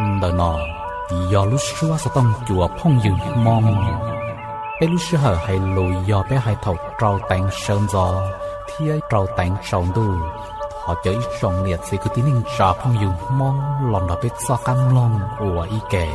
Ntawm no yog lub suab xov tooj cua phooj ywg Hmoob. Peb lub sij hawm hais lus yog peb hais thaum rau teev sawv ntxov thiab rau teev tsaus ntuj. Thov caw ib tsoom niam txiv kwv tij neej tsa phooj ywg Hmoob los nrog peb txoj qab mloog ua ib ke.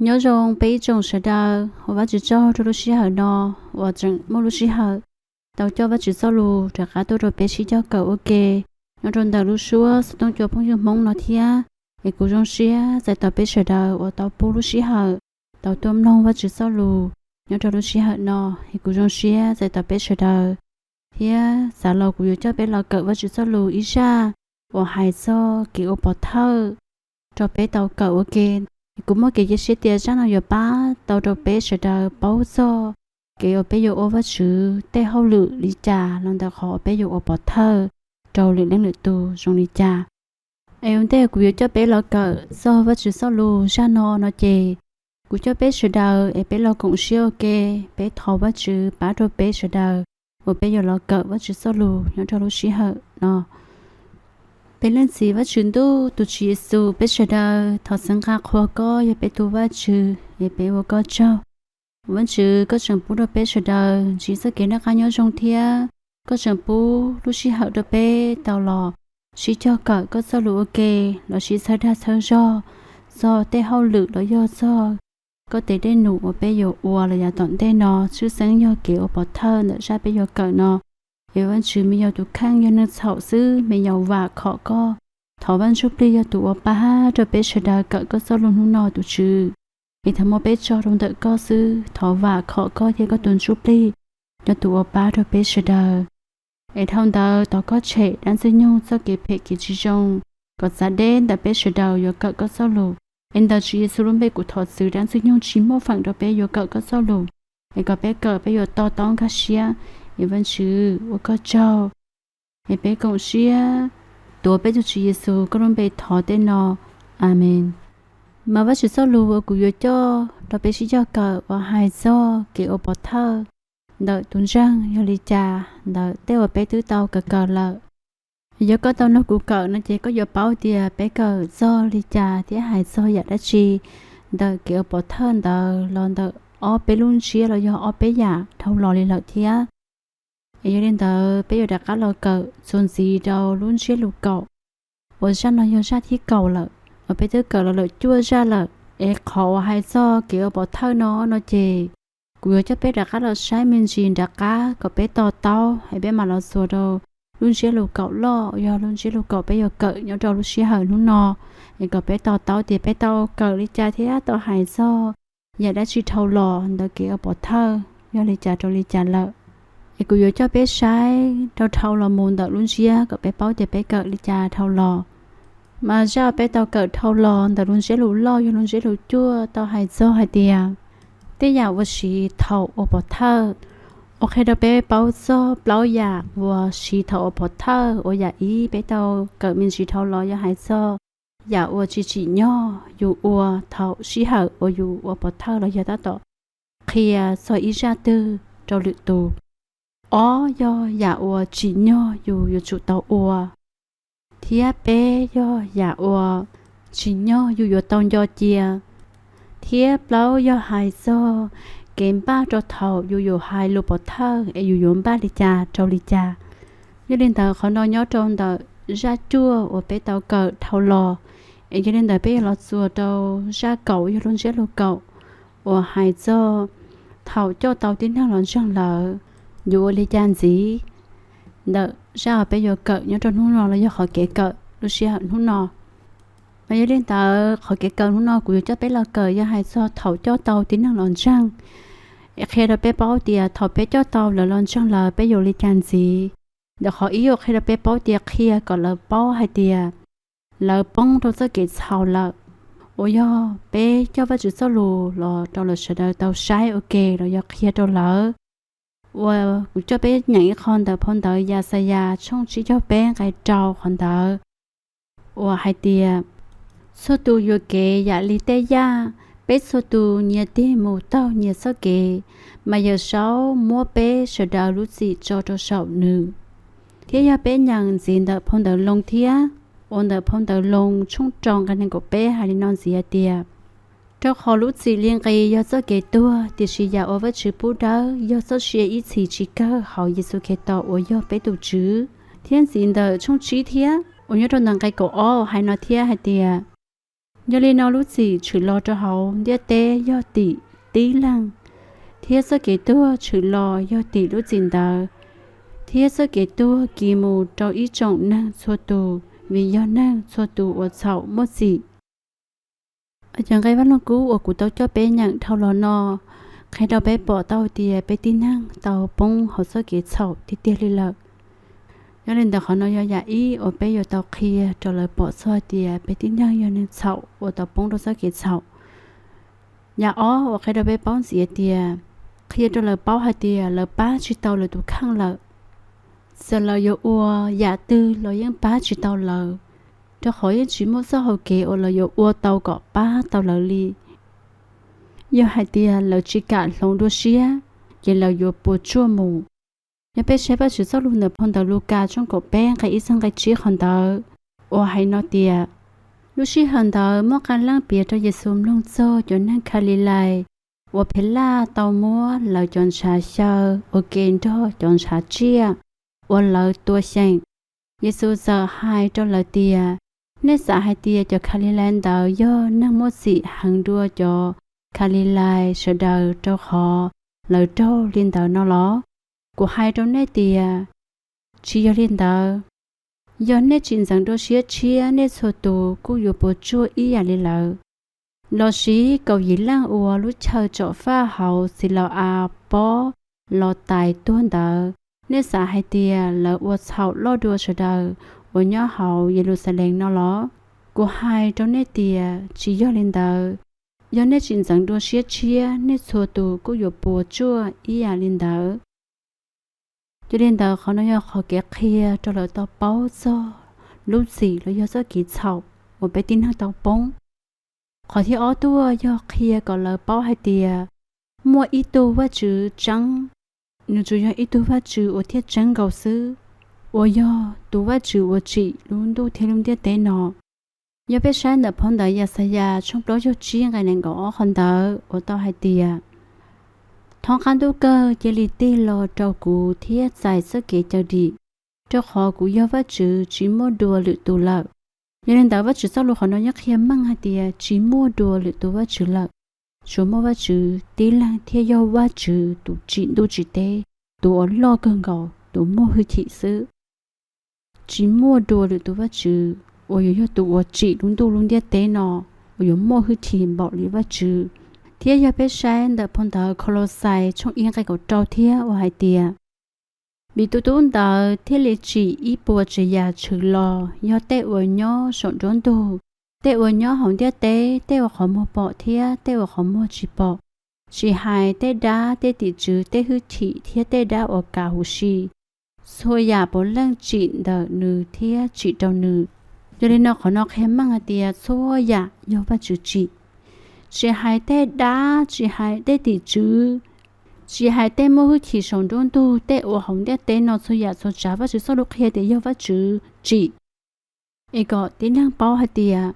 Nyob zoo peb ib tsoom sawv daws uas Vajtswv tsaug rau lub sij hawm no uas tseem muaj lub sij hawm tau coj Vajtswv txoj lus rov qab tuaj rau peb sib cog kawm ua ke nyob rau ntawm lub suab xov tooj cua phooj ywg Hmoob no thiab. Es kuv zoo siab txais tos peb sawv daws uas tau pub lub sij hawm tau tuaj mloog Vajtswv txoj lus nyob rau lub sij hawm no. Es kuv zoo siab txais tos peb sawv daws thiab xav los kuv yuav coj peb los kawm Vajtswv txoj lus ib zaj uas hais txog kev ua pov thawj rau peb tau kawm ua ke. Kuv muaj kev cia siab tias zaj no yuav pab tau rau peb sawv daws paub txog kev uas peb yuav ua Vajtswv tej hauj lwm li cas los ntawm qhov uas peb yuav ua pov thawj rau lwm leej lwm tus zoo li cas. Es ua ntej kuv yuav coj peb los kawm txog Vajtswv txoj lus zaj no no ces kuv coj peb sawv daws es peb los koom siab ua ke, peb thov Vajtswv pab rau peb sawv daws uas peb yuav los kawm Vajtswv txoj lus nyob rau lub sij hawm no. Peb leej txiv Vajtswv ntuj, tus Tswv Yexus, peb sawv daws thov txhawb nqa qhuas koj yog peb tus Vajtswv es peb ua koj tsaug. Vajtswv, koj tseem pub rau peb sawv daws ntsib txoj kev noj qab nyob zoo thiab koj tseem pub lub sij hawm rau peb tau los sib cog kawm koj txoj lus ua ke, los sib txhawb dag txhawb zog txog tej hauj lwm los yog txog koj tes dej num uas peb yuav ua los yav tom ntej no, tshwj xeeb yog kev ua pov thawj ntawm zaj peb yuav kawm no. Es Vajtswv, me nyuam tus kheej yog neeg txhaum xwb, me nyuam vam khom koj. Thov Vaj Ntsujplig yog tus ua pab rau peb sawv daws kawm koj txoj lus hnub no, tus Tswv. Es thov muab peb tso rau ntawm koj xwb, thov vam khom koj thiab koj tus Ntsujplig yog tus ua pab rau peb sawv daws. Es dhau ntawd tos koj tshem dab Ntxwg Nyoog txoj kev phem kev tsis zoo kom txav deb ntawm peb sawv daws yuav kawm koj txoj lus. Es ntawm Tswv Yexus lub npe kuv thov txwv dab Ntxwg Nyoog tsis muaj feem rau peb yuav kawm koj txoj lus. Es kom peb kawm peb yuav to taub nkag siab. Es Vaj Ntsujplig, ua koj tsaug. Es peb koom siab tuav peb tus Tswv Yexus koj lub npe thov tej no. Amees. Mas Vajtswv txoj lus uas kuv yuav coj rau peb sib cog kawm uas hais txog kev ua pov thawj ntawm tus ntseeg yog li cas ntawm tej uas peb twb tau kawm kawm lawm. Yog koj tau nrog kuv kawm no ces koj yuav paub tias peb kawm txog li cas thiab hais txog yam dab tsi ntawm kev ua pov thawj ntawd los ntawm ob peb lub ntsiab los yog ob peb yam dhau los li lawm thiab. Es yog li ntawd peb yuav rov qab los kawm txuas ntxiv rau lub ntsiab lus kaum, uas zaj no yog zaj thib kaum lawm, uas peb twb kawm los lawm cuaj zaj lawm. Es qhov uas hais txog kev ua pov thawj no no ces kuv yuav coj peb rov qab los saib me ntsis nram qab kom peb to taub, es peb mam los txuas rau lub ntsiab lus kaum loj, yog lub ntsiab lus kaum peb yuav kawm nyob rau lub sij hawm hnub no. Es kom peb to taub tias peb tau kawm li cas thiab tau hais txog yam dab tsi dhau los ntawm kev ua pov thawj yog li cas rau li cas lawm. Es kuv yuav coj peb saib rau dhau los mus ntawm lub ntsiab kom peb paub tias peb kawm li cas dhau los. Mas zaj peb tau kawm dhau los ntawm lub ntsiab lus loj yog lub ntsiab lus cuaj tau hais txog hais tias tej yam uas siv thaum ua pov thawj. Ua qhia rau peb paub txog plaub yam uas siv thaum ua pov thawj, uas yam ib peb tau kawm me ntsis dhau los yog hais txog yam uas tsis tsim nyog yus ua thaum sij hawm uas yus ua pov thawj los yog tab tom qhia txog ib zaj twg rau lwm tus. Ob yog yam uas tsim nyog yus yuav tsum tau ua, thiab peb yog yam uas tsim nyog yus yuav tau nco cia, thiab plaub yog hais txog kev npaj rau thaum yus yuav hais lus pov thawj es yus yuav npaj li cas rau li cas. Yog li ntawd qhov no nyob rau ntawm zaj cuaj uas peb tau kawm dhau los. Es yog li ntawd peb yuav los txuas rau zaj kaum yog lub ntsiab lus kaum uas hais txog thaum coj tau tib neeg los ntseeg lawm yuav ua li cas ntxiv ntawm zaj uas peb yuav kawm nyob rau hnub no los yog qhov kev kawm lub sij hawm hnub no. Mas yog li ntawd qhov kev kawm hnub no kuv yuav coj peb los kawm yog hais txog thaum coj tau tib neeg los ntseeg. Es qhia rau peb paub tias thaum peb coj tau lawv los ntseeg lawm peb yuav ua li cas ntxiv. Ntawm qhov ib yuav qhia rau peb paub tias qhia kom lawv paub hais tias lawv poob rau txoj kev txhaum lawm, uas yog peb coj Vajtswv txoj lus los rau lawv sawv daws tau saib ua ke los yog qhia rau lawv. Uas kuv coj peb nyeem ib qho ntawm phau ntawv Yaxayas tshooj tsib caug peb nqe rau qhov ntawd uas hais tias, txhua tus yuam kev yam li tej yaj, peb txhua tus nyias tig mus taug nyias txoj kev, mas Yawmsaub muab peb sawv daws lub txim tso rau saum nws. Thiab yog peb nyeem ntxiv ntawm phau ntawv Loos thiab, uas ntawm phau ntawv Loos tshooj rau nqe nees nkaum peb hais li no ntxiv hais tias, rau qhov lub txim li nqis yog txoj kev tuag, tiam sis yam uas Vajtswv pub dawb yog txoj sia ib txhis tsis kawg hauv Yexus Khetos uas yog peb tus Tswv. Thiab ntxiv ntawm tshooj tsib thiab uas nyob rau ntawm nqe kaum ob hais no thiab hais tias, Yog li no lub txim tshwm los rau hauv ntiaj teb yog tim tib leeg, thiab txoj kev tuag tshwm los yog tim lub txim ntawd, thiab txoj kev tuag kis mus rau ib tsoom neeg txhua tus, vim yog neeg txhua tus uas txhaum muaj txim. Cov nqe Vaj Lug Kub uas kuv tau coj peb nyeem dhau los no qhia rau peb pom tau tias peb tib neeg tau poob hauv txoj kev txhaum tiag tiag li lawm. Yog li ntawd qhov no yog yam ib uas peb yuav tau qhia rau lawv pom txog tias peb tib neeg yog neeg txhaum uas tau poob rau txoj kev txhaum. Yam ob uas qhia rau peb paub ntxiv tias, qhia rau lawv paub hais tias lawv pab tsis tau lawv tus kheej lawm. Txawm lawv yuav ua yam twg los yeej pab tsis tau lawv, rau qhov yeej tsis muaj txoj hau kev uas lawv yuav ua tau kom pab tau lawv li. Yog hais tias lawv tsis kam hloov dua siab, ces lawv yuav puas tsuaj mus. Yog peb saib Vajtswv txoj lus ntawm phau ntawv Lukas tshooj kaum peb nqe ib txog nqe tsib qhov ntawd uas hais no tias, lub sij hawm ntawd muaj qee leej piav rau Yexus mloog txog cov neeg Kalilais uas Phelaj tau muab lawv cov ntshav xyaw ua ke nrog cov ntshav tsiaj uas lawv tua xyeem. Yexus txawm hais rau lawv tias, nej xav hais tias cov Kalilais ntawd yog neeg muaj txim heev dua cov Kalilais sawv daws rau qhov lawv raug li ntawd no los? Kuv hais rau nej tias, tsis yog li ntawd. Yog nej tsis ntxeev dua siab tshiab, nej txhua tus kuj yuav puas tsuaj ib yam li lawv. Los sis kaum yim leej uas lub chaw tsom faj hauv Xilau-as pob los tais tuag ntawd, nej xav hais tias lawv ua txhaum loj dua sawv daws uas nyob hauv Yeluxalees no los? Kuv hais rau nej tias, tsis yog li ntawd. Yog nej tsis ntxeev dua siab tshiab, nej txhua tus kuj yuav puas tsuaj ib yam li ntawd. Yog li ntawd qhov no yog qhov kev qhia rau lawv tau paub txog lub txim los yog txoj kev txhaum uas peb tib neeg tau poob. Qhov thib ob tuaj yog qhia kom lawv paub hais tias muaj ib tug Vajtswv tseeb, nws tsuas yog ib tug Vajtswv uas thiaj tseeb nkaus xwb, uas yog tus Vajtswv uas tsim lub ntuj thiab lub ntiaj teb no. Yog peb saib ntawm phau ntawv Yaxayas tshooj plaub caug tsib nqe nees nkaum ob qhov ntawd uas tau hais tias, thov qab ntuj kawg cia li tig los rau kuv thiab txais txoj kev cawm dim, rau qhov kuv yog Vajtswv tsis muaj dua lwm tus lawm. Yog li ntawd Vajtswv txoj lus qhov no yeej qhia meej hais tias tsis muaj dua lwm tus Vajtswv lawm, tsuas muaj Vajtswv tib leeg thiaj yog Vajtswv tus tsim ntuj tsim teb, tus uas loj kawg nkaus, tus muaj hwj chim xwb. Tsis muaj dua lwm tus Vajtswv uas yuav yog tus uas tsim lub ntuj lub ntiaj teb no uas yuav muaj hwj chim npaum li Vajtswv. Thiab yog peb saib ntawm phau ntawv Kaulauxais tshooj ib nqe kaum rau thiab uas hais tias, vim tus tub ntawd thiaj li tsim ib puas tsav yam tshwm los, yog tej uas nyob saum nruab ntug, tej uas nyob hauv ntiaj teb, tej uas qhov muag pom thiab tej uas qhov muag tsis pom, tsis hais tej dab, tej tim tswv, tej hwj chim thiab tej dab uas kav huv si, txhua yam puav leej tsim ntawm nws thiab tsim rau nws. Yog li no qhov no qhia meej hais tias txhua yam yog Vajtswv tsim, tsis hais tej dab, tsis hais tej tim tswv, tsis hais tej muaj hwj chim saum nruab ntug, tej uas hauv ntiaj teb no txhua yam txhua tsav Vajtswv txoj lus qhia tias yog Vajtswv tsim. Es kom tib neeg paub hais tias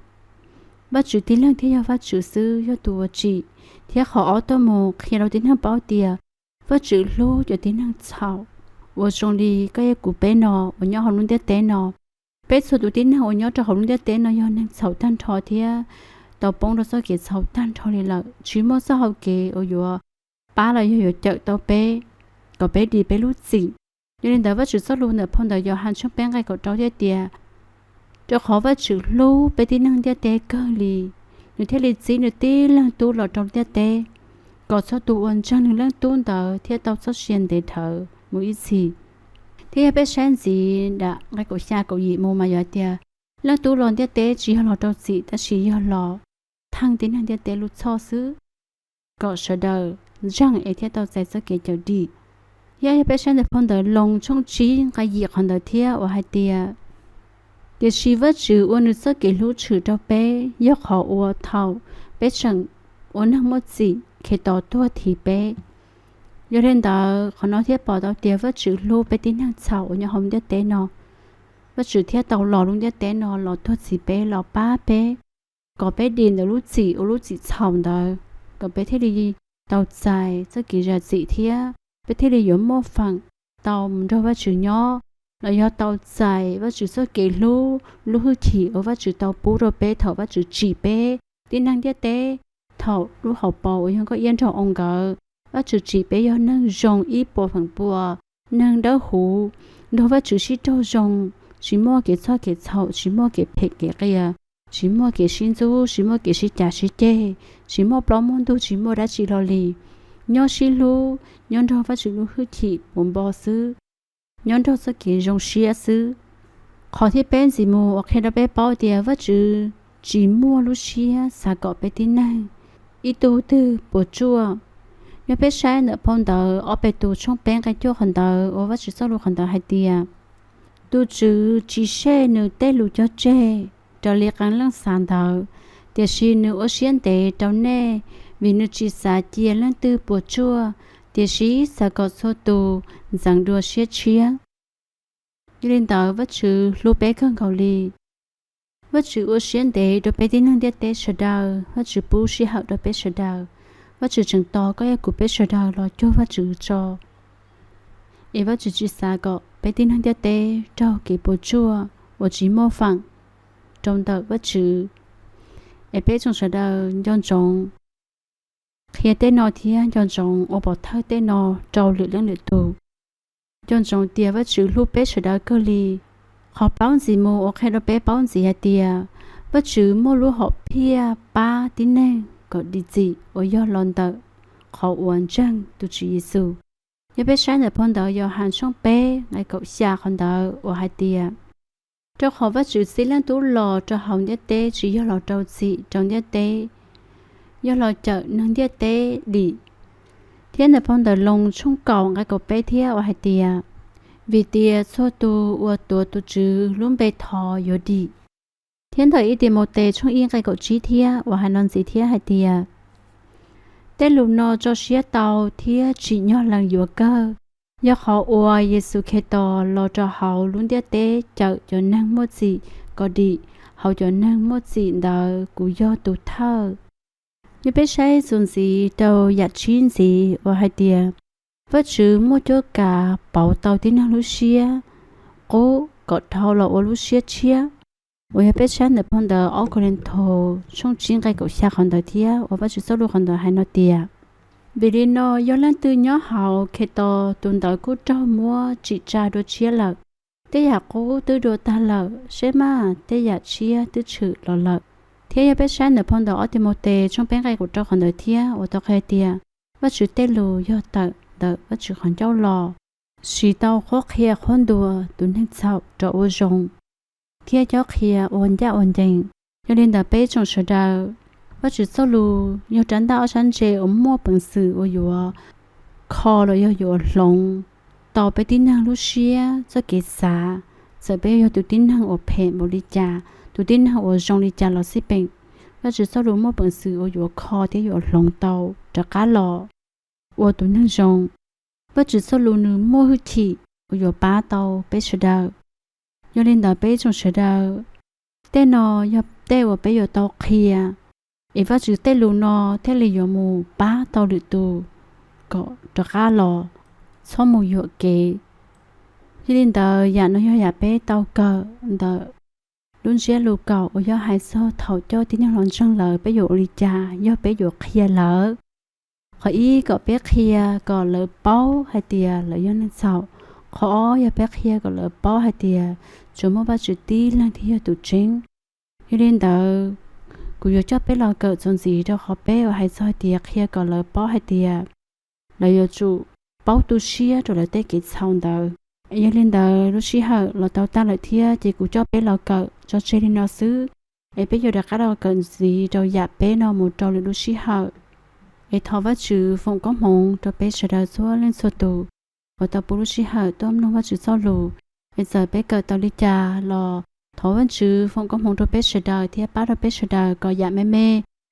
Vajtswv tib leeg thiaj yog Vajtswv xwb, yog tus uas tsim. Thiab qhov ob tuaj mus qhia rau tib neeg paub tias Vajtswv hlub cov tib neeg txhaum uas zoo li koj thiab kuv peb no uas nyob hauv lub ntiaj teb no. Peb txhua tus tib neeg uas nyob rau hauv lub ntiaj teb no yog neeg txhaum tag nrho thiab tau poob rau txoj kev txhaum tag nrho li lawm, tsis muaj txoj hau kev uas yuav pab los yog yuav cawm tau peb kom peb dim peb lub txim. Yog li ntawd Vajtswv txoj lus ntawm phau ntawv Yauhas tshooj peb nqe kaum rau thiaj tias, rau qhov Vajtswv hlub peb tib neeg ntiaj teb kawg li, nws thiaj li txib nws tib leeg Tub los rau ntiaj teb, kom txhua tus uas ntseeg nws leej Tub ntawd thiaj tau txoj sia ntev dhawv mus ib txhis. Thiab yog peb saib ntxiv nram nqe kaum xya kaum yim mus mas yog tias, leej Tub los ntiaj teb tsis yog los rau txim tab sis yog los theej tib neeg ntiaj teb lub txhoj xwb, kom sawv daws ntseeg es thiaj tau txais txoj kev cawm dim. Thiab yog peb saib ntawm phau ntawv Loos tshooj tsib nqe yim qhov ntawd thiab uas hais tias, tiam sis Vajtswv ua nws txoj kev hlub tshwm rau peb, yog qhov uas thaum peb tseem ua neeg muaj txim, Khetos tuag thim peb. Yog li ntawd qhov no thiaj pom tau tias Vajtswv hlub peb tib neeg txhaum uas nyob hauv ntiaj teb no. Vajtswv thiaj tau los lub ntiaj teb no los tuag thim peb, los pab peb, kom peb dim ntawm lub txim ua lub txim txhaum ntawd, kom peb thiaj li tau txais txoj kev zam txim thiab peb thiaj li yuav muaj feem tau mus nrog Vajtswv nyob. los yog tau txais Vajtswv txoj kev hlub, lub hwj chim uas Vajtswv tau pub rau peb thaum Vajtswv tsim peb tib neeg ntiaj teb, thaum lub hauv paus uas yog nkauj iab nraug oo nkawd. Vajtswv tsim peb yog neeg zoo ib puas feem pua, neeg dawb huv, nrog Vajtswv sib raug zoo, tsis muaj kev txhoj kev txhaum, tsis muaj kev phem kev qias, tsis muaj kev sib ntxub, tsis muaj kev sib cav sib ceg, tsis muaj plaub muaj ntug, tsis muaj dab tsi hlo li. Nyob sib hlub, nyob nrog Vajtswv lub hwj chim puv npo xwb, nyob nrog txoj kev zoo siab xwb. Qhov thib peb ntxiv mus uas qhia rau peb paub tias Vajtswv tsis muaj lub siab xav kom peb tib neeg ib tug twg puas tsuaj. Yog peb saib ntawm phau ntawv Ob Petus tshooj peb nqe cuaj qhov ntawd uas Vajtswv txoj lus qhov ntawd hais tias, tus Tswv tsis sej nws tej lus cog tseg raws li qee leej xav ntawd, tiam sis nws ua siab ntev rau nej, vim nws tsis xav cia leej twg puas tsuaj, tiam sis xav kom txhua tus ntxeev dua siab tshiab. Yog li ntawd Vajtswv hlub peb kawg nkaus li. Vajtswv ua siab ntev rau peb tib neeg ntiaj teb sawv daws, Vajtswv pub sij hawm rau peb sawv daws. Vajtswv tseem tos koj thiab kuv peb sawv daws los cuag Vajtswv tso. Es Vajtswv tsis xav kom peb tib neeg ntiaj teb raug kev puas tsuaj uas tsis muaj feem rau ntawm Vajtswv. Es peb tsoom sawv daws nco ntsoov qhia tej no thiab nco ntsoov ua pov thawj tej no rau lwm leej lwm tus. Nco ntsoov tias Vajtswv hlub peb sawv daws kawg li. Qhov plaub ntxiv mus uas qhia rau peb paub ntxiv hais tias, Vajtswv muaj lub hom phiaj pab tib neeg kom dim txim uas yog los ntawm qhov uas ntseeg tus Tswv Yexus. Yog peb saib ntawm phau ntawv Yauhas tshooj peb nqe kaum xya qhov ntawd uas hais tias, rau qhov Vajtswv txib leej Tub los rau hauv ntiaj teb tsis yog los rau txim rau ntiaj teb, yog los cawm neeg ntiaj teb dim. Thiab ntawm phau ntawv Loos tshooj kaum nqe kaum peb thiab uas hais tias, vim tias txhua tus uas tuav tus Tswv lub npe thov yuav dim. Thiab ntawm ib Timautes tshooj ib nqe kaum tsib thiab uas hais no ntxiv thiab hais tias, tej lus no tso siab tau thiab tsim nyog lees yuav kawg, yog qhov uas Yexus Khetos los rau hauv lub ntiaj teb cawm cov neeg muaj txim kom dim, hauv cov neeg muaj txim ntawd kuv yog tus thawj. Yog peb saib txuas ntxiv rau yam tsib ntxiv uas hais tias, Vajtswv muaj cuab kav pauv tau tib neeg lub siab qub kom dhau los ua lub siab tshiab, uas yog peb saib ntawm phau ntawv Ob Kauleethaus tshooj tsib nqe kaum xya qhov ntawd thiab uas Vajtswv txoj lus qhov ntawd hais no tias, vim li no yog leej twg nyob hauv Khetos tus ntawd kuj raug muab tsim tsa dua tshiab lawm. Tej yam qub twb dua tag lawm, seb maj, tej yam tshiab twb tshwm los lawm. Thiab yog peb saib ntawm phau ntawv Ob Timautes tshooj peb nqe kaum rau qhov ntawd thiab uas tau qhia tias, Vajtswv tej lus yog tawm ntawm Vajtswv qhov ncauj los, siv tau qhuab qhia qhuab ntuas tus neeg txhaum rau ua zoo, thiab cob qhia ua ncaj ua ncees. Yog li ntawd peb tsoom sawv daws, Vajtswv txoj lus yog rab ntaj ob sab ntse uas muaj peev xwm uas yuav kho los yog yuav hloov tau peb tib neeg lub siab txoj kev xav, txawm peb yog tus tib neeg uas phem npaum li cas, tus tib neeg uas zoo li cas los xij peem. Vajtswv txoj lus muaj peev xwm uas yuav kho thiab yuav hloov tau rov qab los ua tus neeg zoo. Vajtswv txoj lus nws muaj hwj chim uas yuav pab tau peb sawv daws. Yog li ntawd peb tsoom sawv daws, tej no yog tej uas peb yuav tau qhia, es Vajtswv tej lus no thiaj li yuav mus pab tau lwm tus kom rov qab los, txhob mus yuam kev. Yog li ntawd yam no yog yam peb tau kawm ntawm lub ntsiab lus kaum uas yog hais txog thaum coj tib neeg los ntseeg lawm peb yuav ua li cas yog peb yuav qhia lawv. Qhov ib, kom peb qhia kom lawv paub hais tias lawv yog neeg txhaum. Qhov ob, yog peb qhia kom lawv paub hais tias tsuas muaj Vajtswv tib leeg thiaj yog tus tseeb. Yog li ntawd, kuv yuav coj peb los kawm txuas ntxiv rau qhov peb uas hais txog hais tias qhia kom lawv paub hais tias lawv yuav tsum paub tu siab rau lawv tej kev txhaum ntawd. Yog li ntawd, lub sij hawm los tau tag lawm thiab, ces kuv coj peb los kawm tso tseg li no xwb, es peb yuav rov qab los kawm ntxiv rau yam peb no mus rau lwm lub sij hawm. Es thov Vajtswv foom koob hmoov rau peb sawv daws txhua leej txhua tus uas tau pub lub sij hawm tuaj mloog Vajtswv txoj lus. Es txawm peb kawm tau li cas los thov Vajtswv foom koob hmoov rau peb sawv daws thiab pab rau peb sawv daws kom yam me me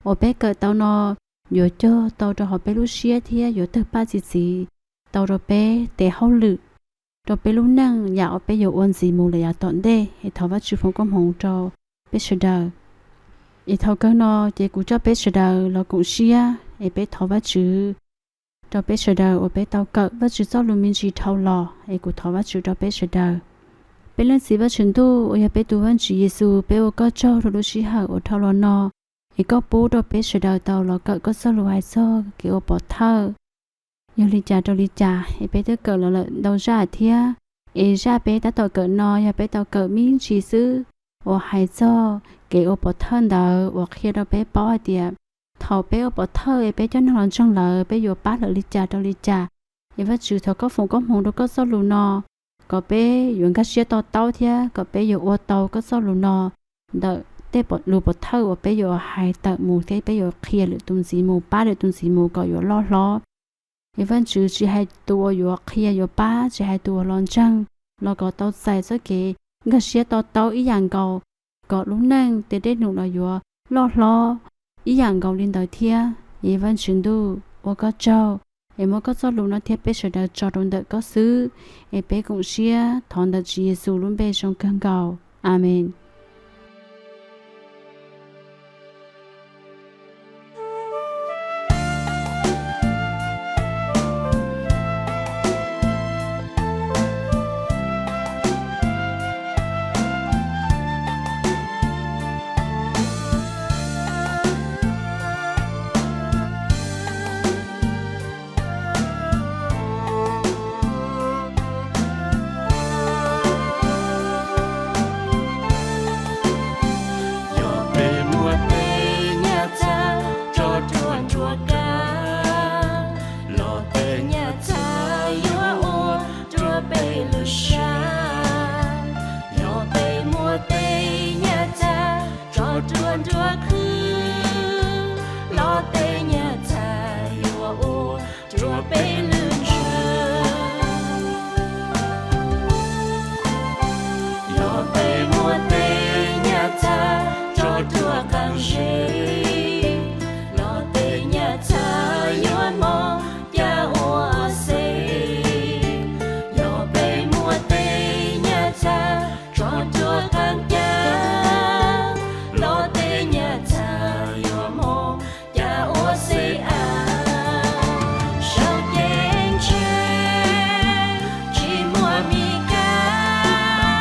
uas peb kawm tau no yuav cog tau rau hauv peb lub siab thiab yuav tawg paj txi txiv tau rau peb tes hauj lwm, rau peb lub neej, yam uas peb yuav ua ntxiv mus lawm yav tom ntej. Es thov Vajtswv foom koob hmoov rau peb sawv daws. Es thaum kawg no ces kuv coj peb sawv daws los koom siab es peb thov Vajtswv rau peb sawv daws uas peb tau kawm Vajtswv txoj lus me ntsis dhau los, es kuv thov Vajtswv rau peb sawv daws. Peb Leej Txiv Vajtswv Ntuj uas yog peb tus Vajtswv Yexus, peb ua koj tsaug rau lub sij hawm uas dhau los no, es koj pub rau peb sawv daws tau los kawm koj txoj lus hais txog kev ua pov thawj. Yog li cas rau li cas es peb twb kawm los lawm ntau zaj thiab, es zaj peb tab tom kawm no yog peb tau kawm me ntsis xwb uas hais txog kev ua pov thawj ntawd uas qhia rau peb paub hais tias thaum peb ua pov thawj es peb coj neeg los ntseeg lawm peb yuav pab lawv li cas rau li cas. Es Vajtswv thov koj foom koob hmoov rau koj txoj lus no, kom peb yuav nkag siab to taub thiab kom peb yuav ua tau koj txoj lus no ntawm tej lus pov thawj uas peb yuav hais tawm mus thiab peb yuav qhia lwm tus ntxiv mus, pab lwm tus ntxiv mus kom yuav loj hlob. Es Vajtswv tsis hais tus uas yuav qhia yuav pab, tsis hais tus uas los ntseeg los kom tau txais txoj kev nkag siab to taub ib yam nkaus, kom lub neej tej dej num los yuav loj hlob ib yam nkaus li ntawd thiab. Es Vajtswv Ntuj ua koj tsaug, es muab koj txoj lus no thiab peb sawv daws tso rau ntawm koj xwb. Es peb koom siab thov ntawm Tswv Yexus lub npe zoo kawg nkaus. Amees. Yog peb muaj tej nyaj txag tso rua nruab kab, los tej nyaj txag yuav ua rua peb lwm sab. Yog peb muaj tej nyaj txag tso rua nruab khw, los tej nyaj txag yuav ua rua peb lwm ntsws. Yog peb muaj tej nyaj txag tso rua qaab zeb, los tej nyaj txag yuav mob ca ua xeb. Yog peb muaj tej nyaj txag tso rua qaab cab, los tej nyaj txag yuav mob ca ua xeb av. Saum ceeb tsheej tsis muaj mi kab,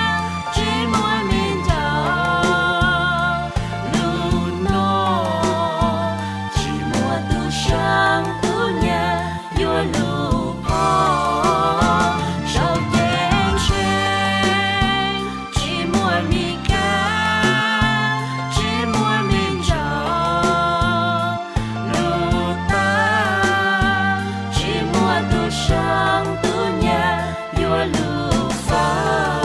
tsis muaj mi nraug. Lub no tsis muaj tug saab tug nyag yuav lug phom. Saum ceeb tsheej tsis muaj mi kab, tsis muaj mi nraug. Lub tag tsis muaj tug saab tug nyag yuav lug fawb.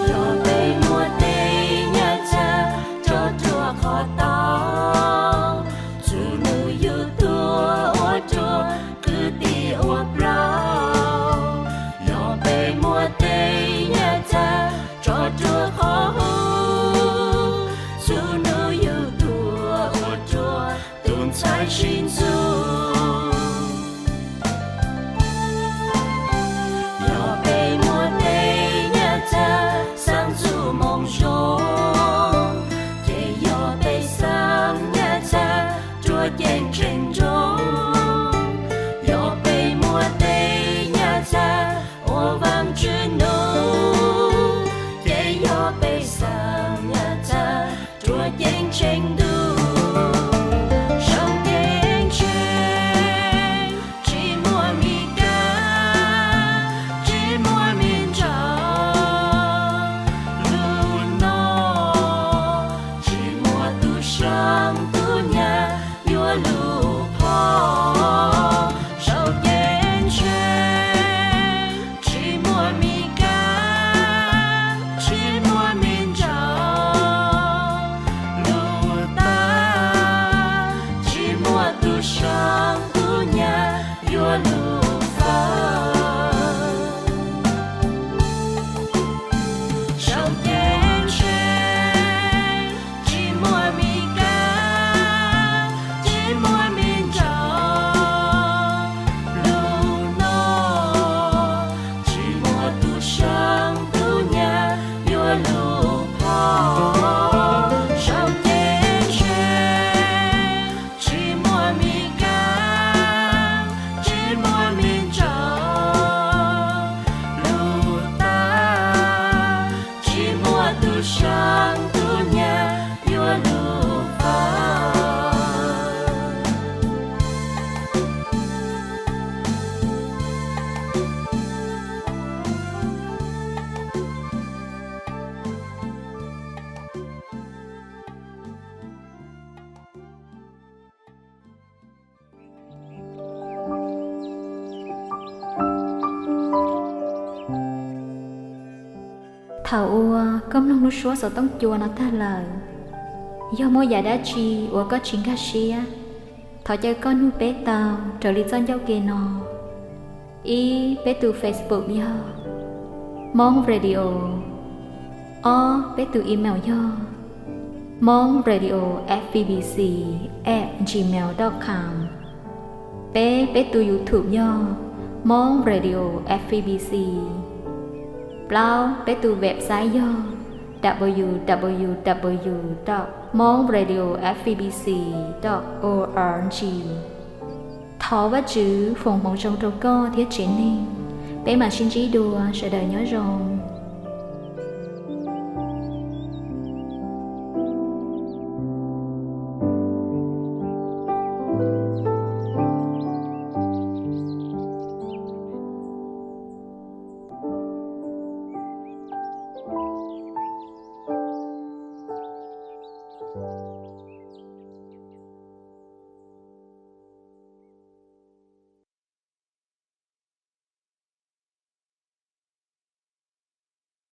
Yog peb muaj tej nyaj txag rov rua qhov tau, txhua nub yug tuag ua rua kwv tij ua plaub. Yog peb muaj tej nyaj txag rov rua qhov huv, txhua nub yug tuag ua rua tus ntxhais sib ntxub. Yog peb muaj tej nyaj txag xaab txuj moo zoo, ces yog peb xaab nyaj txag rua ceeb tsheej nroog. Yog peb muaj tej nyaj txag ua Vaajtswv nub, ces yog peb xaab nyaj txag rua ceeb tsheej ntuj. Saum ceeb tsheej tsis muaj mi kab, tsis muaj mi nraug. Lub no tsis muaj tug saab tug nyag yuav lug phom. Saum ceeb tsheej tsis muaj mi kab, tsis muaj mi nraug. Tus Saum Ntuj Nyab yuav lug faws saum cev ntshe, tsis muaj me kab, tsis muaj me ntsaum. Lug no tsis muaj tus Saum Ntuj Nyab yuav lug phov saum cev ntshe, tsis muaj me kab, tsis muaj me ntsaum. Lug tag tsis muaj tus Saum Ntuj Nyab yuav lug faws. Thaum uas koj mloog lub suab xov tooj cua no tag lawm, yog muaj yam dab tsi uas koj tsis nkag siab, thov caw koj nug peb tau raws li txoj ncauj ke no: ib, peb tus Facebook yog Hmong Radio, ob, peb tus email yog hmong radio f b b c at gmail dot com, peb, peb tus YouTube yog Hmong Radio F B B C, plaub, peb tus website yog w w w dot hmong radio f b b c dot o r g. Thov Vajtswv foom hmoov zoo rau koj thiab tsev neeg. Peb mam sib ntsib dua, sawv daws nyob zoo.